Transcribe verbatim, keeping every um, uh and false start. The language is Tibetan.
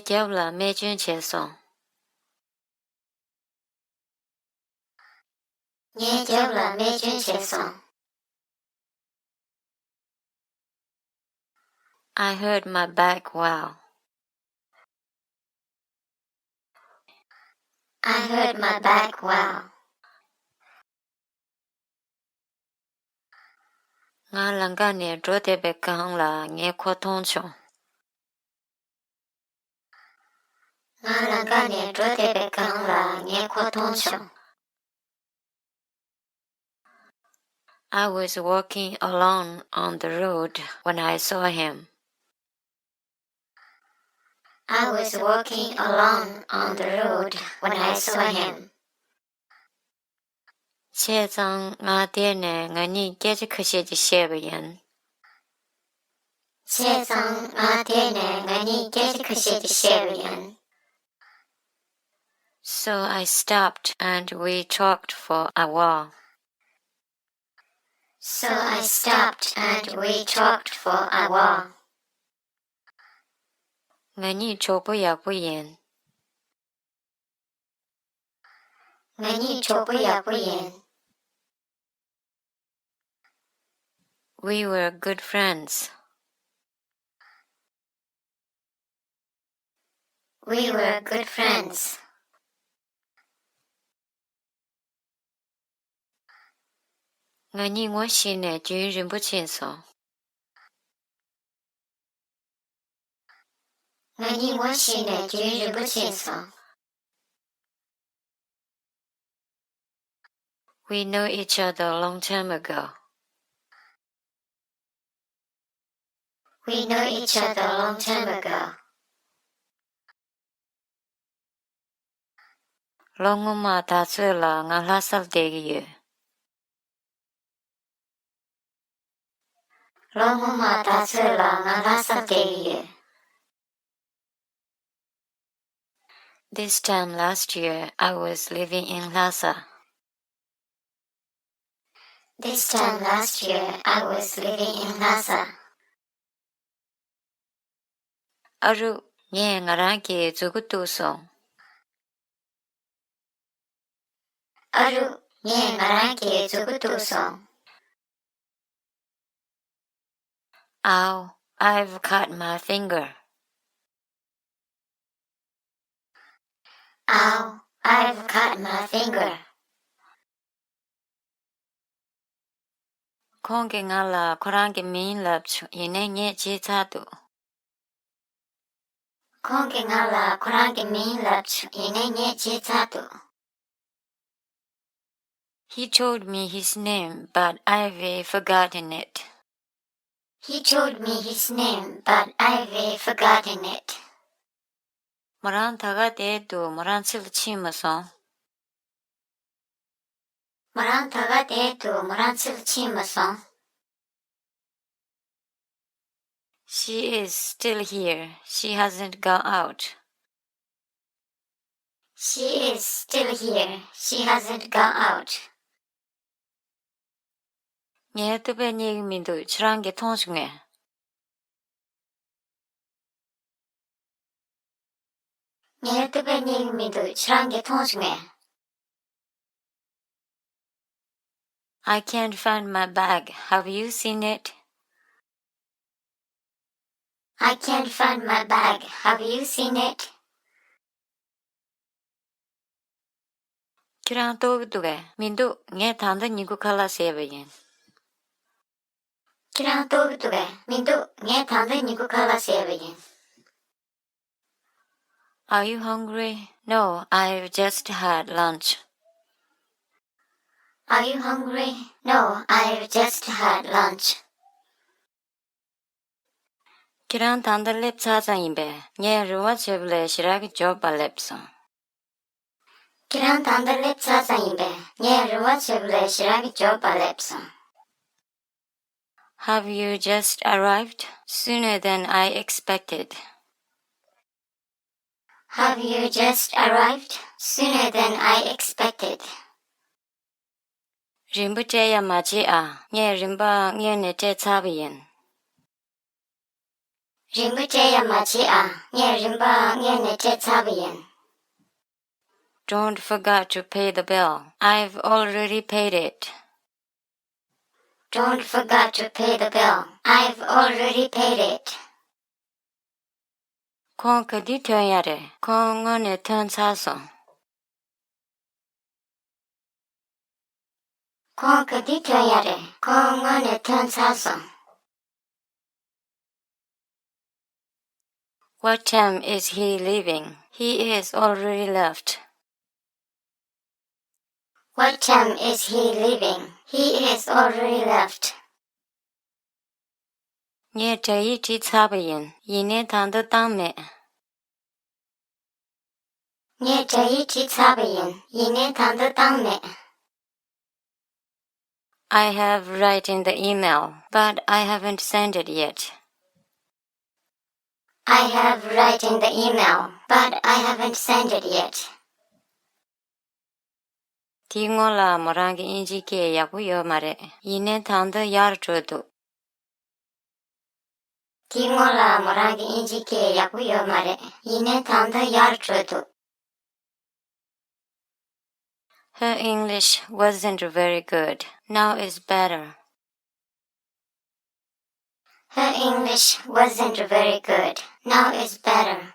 རྒྱབ་ལ་རྨས་སྐྱོན་བྱས་སོང་། ངའི་རྒྱབ་ལ་རྨས་སྐྱོན་བྱས་སོང་། I hurt my back while. I hurt my back while. ང་ལམ་ཁ་ནས་འགྲོ་བསྡད་པའི་སྒང་ལ་ངས་ཁོ་མཐོང་བྱུང་། ང་ལམ་ཁ་ནས་འགྲོ་བསྡད་པའི་སྒང་ལ་ངས་ཁོ་མཐོང་བྱུང་། I was walking alone on the road when I saw him. I was walking alone on the road when I saw him. བྱས་ཙང་ང་དེ་ནས་ང་གཉིས་སྐད་ཆ་ཁ་ཤས་ཅིག་བཤད་པ་ཡིན། བྱས་ཙང་ང་དེ་ནས་ང་གཉིས་སྐད་ཆ་ཁ་ཤས་ཅིག་བཤད་པ་ཡིན། So I stopped and we talked for a while. So I stopped and we talked for a while. ང་གཉིས་གྲོགས་པོ་ཡག་པོ་ཡིན། ང་གཉིས་གྲོགས་པོ་ཡག་པོ་ཡིན། We were good friends. We were good friends. ང་གཉིས་ངོ་ཤེས་ནས་རྒྱུན་རིང་པོ་ཕྱིན་སོང་། ང་གཉིས་ངོ་ཤེས་ནས་རྒྱུན་རིང་པོ་ཕྱིན་སོང་། We know each other a long time ago. We know each other a long time ago. ལོ་སྔོན་མ་ད་ཚོད་ལ་ང་ལྷ་སར་བསྡད་ཀྱི་ཡོད། ལོ་སྔོན་མ་ད་ཚོད་ལ་ང་ལྷ་སར་བསྡད་ཀྱི་ཡོད། This time last year, I was living in Lhasa. This time last year, I was living in Lhasa. ཨ་རུ། ངས་ང་རང་གི་མཛུ་གུ་གཏུབས་སོང་། ཨ་རུ། ངས་ང་རང་གི་མཛུ་གུ་གཏུབས་སོང་། Ow, I've cut my finger. Ow, I've cut my finger. ཁོང་གིས་ང་ལ་ཁོ་རང་གི་མིང་ལབ་བྱུང་། ཡིན་ནའི་ངས་བརྗེད་ཚར་འདུག་ཁོང་གིས་ང་ལ་ཁོ་རང་གི་མིང་ལབ་བྱུང་། ཡིན་ནའི་ངས་བརྗེད་ཚར་འདུག He told me his name, but I've forgotten it. He told me his name, but I've forgotten it. མོ་རང་ད་ག་དེ་དུས་མོ་རང་ཚེ་ལ་ཕྱིན་མ་སོང་། མོ་རང་ད་ག་དེ་དུས་མོ་རང་ཚེ་ལ་ཕྱིན་མ་སོང་། She is still here. She hasn't gone out. She is still here. She hasn't gone out. ངའི་ཏོ་པས་རྙེད་ཀྱི་མི་འདུག་ཁྱེད་རང་གིས་མཐོང་བྱུང་ངས། ངའི་ཏོ་པས་རྙེད་ཀྱི་མི་འདུག་ཁྱེད་རང་གིས་མཐོང་བྱུང་ངས། I can't find my bag. Have you seen it? I can't find my bag. Have you seen it? ཁྱེད་རང་རྟོགས་ཀྱི་འདུག་གས། མི་འདུག་ངས་ད་ལྟ་སྨྱུ་གུ་ཁ་ལག་བཟས་པ་ཡིན། ཁྱེད་རང་རྟོགས་ཀྱི་འདུག་གས། མི་འདུག་ངས་ད་ལྟ་སྨྱུ་གུ་ཁ་ལག་བཟས་པ་ཡིན། Are you hungry? No, I've just had lunch. Are you hungry? No, I've just had lunch. ཁྱེད་རང་ད་ལྟ་སླེབས་ཚར་ཙམ་ཡིན་པས། ངས་རོལ་བ་བྱེད་པ་ལས་ཞེ་དྲག་གི་མགྱོགས་པར་སླེབས་སོང་། ཁྱེད་རང་ད་ལྟ་སླེབས་ཚར་ཙམ་ཡིན་པས། ངས་རོལ་བ་བྱེད་པ་ལས་ཞེ་དྲག་གི་མགྱོགས་པར་སླེབས་སོང་། Have you just arrived sooner than I expected? Have you just arrived sooner than I expected? རིན་པ་སྤྲད་ཡ་མ་བརྗེད་ཨ། ངས་རིན་པ་སྔོན་ནས་སྤྲད་ཚར་བ་ཡིན། རིན་པ་སྤྲད་ཡ་མ་བྱེད་ཨ། ངས་རིན་པ་སྔོན་ནས་སྤྲད་ཚར་བ་ཡིན། Don't forget to pay the bill. I've already paid it. Don't forget to pay the bill. I've already paid it. ཁོང་ག་དུས་ཐོན་ཡ་རེད། ཁོང་སྔོན་ནས་ཐོན་ཚར་སོང་། ཁོང་ག་དུས་ཐོན་ཡ་རེད། ཁོང་སྔོན་ནས་ཐོན་ཚར་སོང་། What time is he leaving? He is already left. What time is he leaving? He is already left. ངས་དྲ་ཡིག་བྲིས་ཚར་བ་ཡིན། ཡིན་ནའི་ད་ལྟ་བཏང་མེད། ངས་དྲ་ཡིག་བྲིས་ཚར་བ་ཡིན། ཡིན་ནའི་ད་ལྟ་བཏང་མེད། I have written the email, but I haven't sent it yet. I have written the email, but I haven't sent it yet. དེའི་སྔོན་ལ་མོ་རང་གི་དབྱིན་ཇིའི་སྐད་ཡག་པོ་ཡོད་མ་རེད། ཡིན་ནའི་ད་ལྟ་ཡག་འགྲོ་འདུག་དེའི་སྔོན་ལ་མོ་རང་གི་དབྱིན་ཇིའི་སྐད་ཡག་པོ་ཡོད་མ་རེད། ཡིན་ནའི་ད་ལྟ་ཡག་འགྲོ་འདུག Her English wasn't very good. Now it's better. Her English wasn't very good. Now it's better.